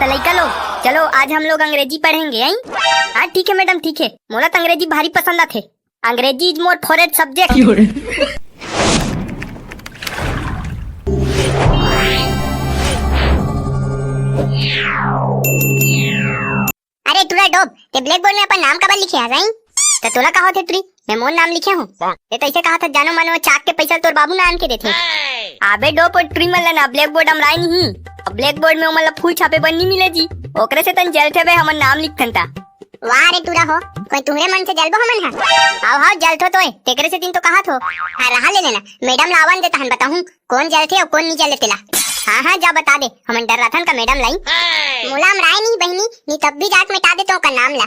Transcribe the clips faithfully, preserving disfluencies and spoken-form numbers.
त लइका लोग, चलो आज हम लोग अंग्रेजी पढ़ेंगे, हैं? हाँ ठीक है मैडम, ठीक है। मोला त अंग्रेजी भारी पसंद आथे। अंग्रेजी is more favorite subject। अरे टूरा डोब, ते ब्लैकबोर्ड में अपन नाम काबर लिखे हस, हैं? त तोला का होथे टूरी, मैं मोर नाम लिखे हूँ। ते तो ऐसे कहा था, जानो मानो चाक के पैसा तोर बाबू ना आन के देथे। अबे डोब, टूरी मन ला ना ब्लैकबोर्ड अमराय नहीं। अब ब्लैकबोर्ड में ओमन ला फूल छापे बर नहीं मिले जी, ओकरे से तन जलथे बे हमन नाम लिखथन ता। वाह रे टूरा हो, कोई तुहरे मन से जलबो हमन हा? हाव हाव, जलथो तोय, तेकरे से दिन तो कहा थो। हाँ रहा ले लेना, मैडम ला आवन दे तहन बताहूँ। कोन जलथे अउ कोन नी जले तेला। हाँ हाँ, जा बता दे, हमन डर्राथन का मैडम लाई। मोला अमराय नहीं बहिनी, नी तब भी जाके मिटा दे तो ओकर नाम ला।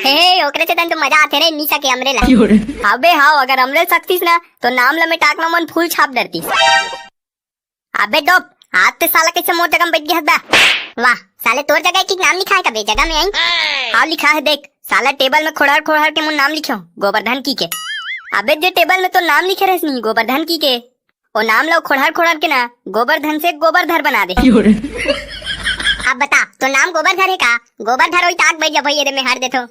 हे हे, ओकरे से तन तो मजा आथे रे, नी सके अमरे ला। अबे हाव, अगर अमरे सकतीस ना तो नाम ला मिटाक ना मन फूल छाप डरतीस। अबे डोब, आज ते साला कैसे मोर जगह में बैठ गया बा? वाह साले, तोर जगह की नाम लिखा है कबे जगह में, आई? हाव लिखा है देख, साला टेबल में खोड़हर खोड़हर के मोर नाम लिखे हो, गोवर्धन की के। अबे जे टेबल में तो नाम लिखे रहस नहीं गोवर्धन की के, ओ नाम ला खोड़हर खोड़हर के ना गोवर्धन से गोबरधर बना दे। अब बता, तो नाम गोबरधर है का? गोबरधर होई ताक भाई, जब भाई ये दे में हार देथो।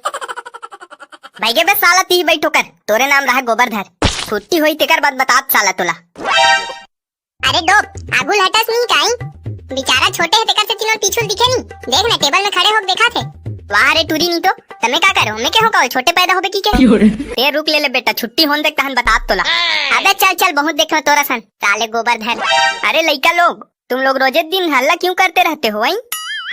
भाई के बस साला ती बैठो कर, तोरे नाम रहा गोबरधर। छुट्टी होई तेकर बाद बतात साला तोला। अरे डोब, आगू ल हटस नहीं काई? बेचारा छोटे है तेकर से तीनों पीछू दिखे नहीं। देख ना टेबल में खड़े होके देखा थे। वाह रे टूरी नी तो, तमे का करो, मैं के हो कहो छोटे पैदा होबे की के? ए रुक ले ले बेटा, छुट्टी होन देख तहन बतात तोला। अबे चल चल, बहुत देखे तोरा सन, साले गोबरधर। अरे लइका लोग, तुम लोग रोजे दिन हल्ला क्यों करते रहते हो, आई?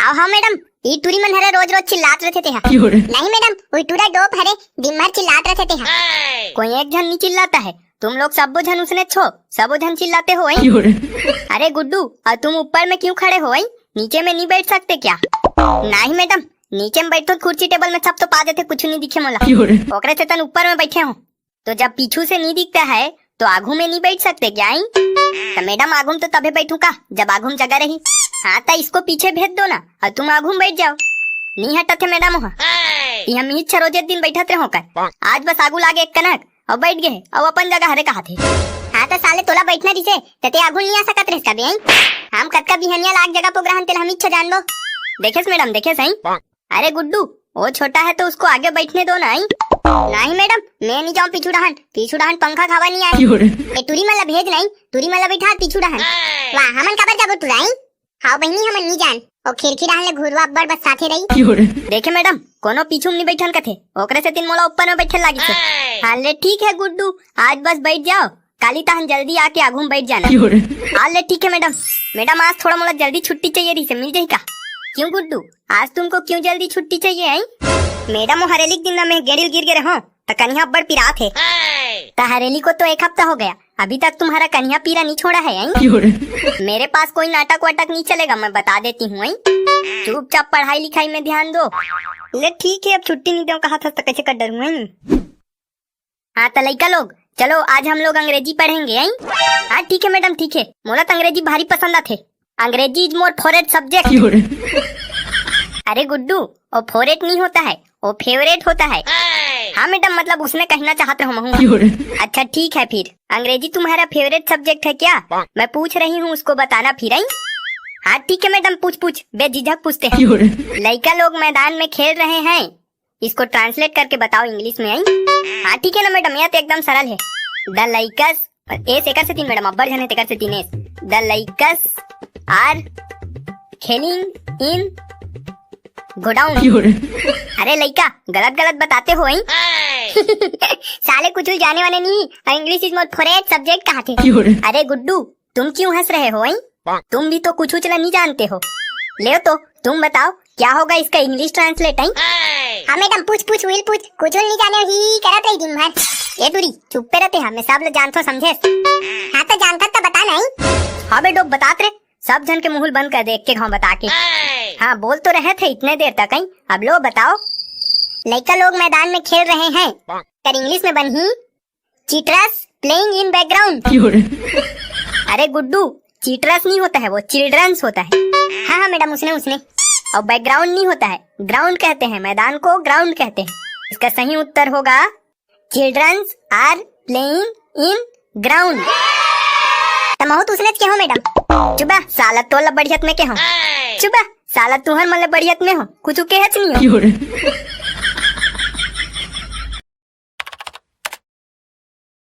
आओ हाँ मैडम, ई टूरी मन हरे रोज रोज चिल्लात रहते थे। नहीं मैडम, वही टूरा डोब हरे दिन भर चिल्लात रहते थे। कोई एक झन नहीं चिल्लाता है, तुम लोग सबो झन उसने छो, सबो झन चिल्लाते हो, आई? अरे गुड्डू, और तुम ऊपर में क्यों खड़े हो, आई? नीचे में नहीं बैठ सकते क्या? नहीं मैडम, नीचे में बैठो, कुर्सी टेबल में सब तो पा देते, कुछ नहीं दिखे मोला। ओकरे से तन ऊपर में बैठे हो। तो जब पीछू से नहीं दिखता है तो आगू में नहीं बैठ सकते क्या, आई? तो मैडम आगू में तो तभे बैठू का जब आगू में जगह रही। हाँ तो इसको पीछे भेज दो ना और तुम आगू में बैठ जाओ। नहीं हटत है मैडम, वहाँ यहाँ मीच रोजे दिन बैठत रहो कर। आज बस आगू लागे एक कनक और बैठ गए और अपन जगह हरे कहा थे। हाँ तो साले तोला बैठना दिसे, त ते आगू नहीं आ सकत रहिस कभी, आई? हम कतका बिहनिया लाग जगह पोगरा हन तेला हम इच्छा जानबो। देखेस मैडम, देखेस, आई? अरे गुड्डू, वो छोटा है तो उसको आगे बैठने दो ना, आई? नहीं मैडम, मैं नहीं जाऊँ पीछू डहान, पीछू डहान पंखा खावा नहीं आए। ए टूरी मन ला भेज नहीं, टूरी मन ला बैठा पीछू डहान। वाह, हमन काबर जाबो टूरा, आई? हाव बहिनी, हमन नहीं जान, ओ खिड़की डहान ले घुरवा अब्बड़ बस साथे रही। देखे मैडम, कोनो पीछू में नहीं बैठन कथे, ओकरे से तीन मोला ऊपर में बैठे लागी से। हाँ ले ठीक है गुड्डू, आज बस बैठ जाओ, काली तहन जल्दी आके आगू में बैठ जाना। हाँ ले ठीक है मैडम। मैडम आज थोड़ा मोला जल्दी छुट्टी चाहिए रही से, मिल जाही का? क्यों गुड्डू, आज तुमको क्यों जल्दी छुट्टी चाहिए, आई? मैडम वो हरेली के दिन ना मैं गेड़ी ल गिर गे रहो, त कनिहा अब्बड़ पिरात है। त हरेली को तो एक हफ्ता हो गया, अभी तक तुम्हारा कनिहा पीरा नहीं छोड़ा है, आई? मेरे पास कोई नाटक वाटक नहीं चलेगा, मैं बता देती हूँ, आई? चुपचाप पढ़ाई लिखाई में ध्यान दो। ले ठीक है, अब छुट्टी नहीं दो कहा था तो कैसे कर डरूँ, आई? हाँ त लइका लोग, चलो आज हम लोग अंग्रेजी पढ़ेंगे, आई? हाँ ठीक है मैडम, ठीक है। मोला त अंग्रेजी भारी पसंद आथे। अंग्रेजी is more favorite subject। अरे गुड्डू, वो फोरेट नहीं होता है, वो फेवरेट होता है। हाँ मैडम, मतलब उसने कहना चाहत रहो महू। अच्छा ठीक है फिर, अंग्रेजी तुम्हारा फेवरेट सब्जेक्ट है क्या? मैं पूछ रही हूँ, उसको बताना फिर, आई? हाँ ठीक है मैडम, पूछ पूछ, बेझिझक पूछते हैं। लइका लोग मैदान में खेल रहे हैं, इसको ट्रांसलेट करके बताओ इंग्लिश में, आई? हाँ ठीक है ना मैडम, यह तो एकदम सरल है। द लइकस, एस एकर से तीन मैडम, अब्बड़ झन है तेकर से तीन एस। The लइकस are खेलिंग इन गोडाउन। अरे लइका, गलत गलत बताते हो, आई? साले कुछ भी जाने वाले नहीं, English is more favorite subject कहा थे। अरे गुड्डू, तुम क्यों हंस रहे हो, आई? तुम भी तो कुछ उचला नहीं जानते हो। ले तो, तुम बताओ, क्या होगा इसका इंग्लिश ट्रांसलेट, आई? हाँ मैडम, पूछ पूछ, विल पूछ, कुछ नहीं जाने हो, ही करत रही दिन भर। ए टूरी, चुप्पे रहते हैं, मैं सब लो जानथो समझे। हाँ तो जानथस तो बता नहीं। हाँ बेटो, बतात रे, सब झन के मुहुल बंद कर दे, एक के घाव बता के। हाँ, बोल तो रहे थे इतने देर तक, आई? अब लो बताओ। लइका लोग मैदान में खेल रहे हैं, कर इंग्लिश में बनही, चिटरस playing in background। अरे गुड्डू, चीटरस नहीं होता है, वो चिल्ड्रंस होता है। हाँ हाँ मैडम, उसने उसने। और बैकग्राउंड नहीं होता है, ग्राउंड कहते हैं, मैदान को ग्राउंड कहते हैं। इसका सही उत्तर होगा, childrens are playing in ground। तमहू तो उसने के हो मैडम। चुबा साला, तोला बढ़िया में के हो। चुबा साला तुहर मन ले बढ़िया त मैं हो, कुछ केहेच नहीं हो।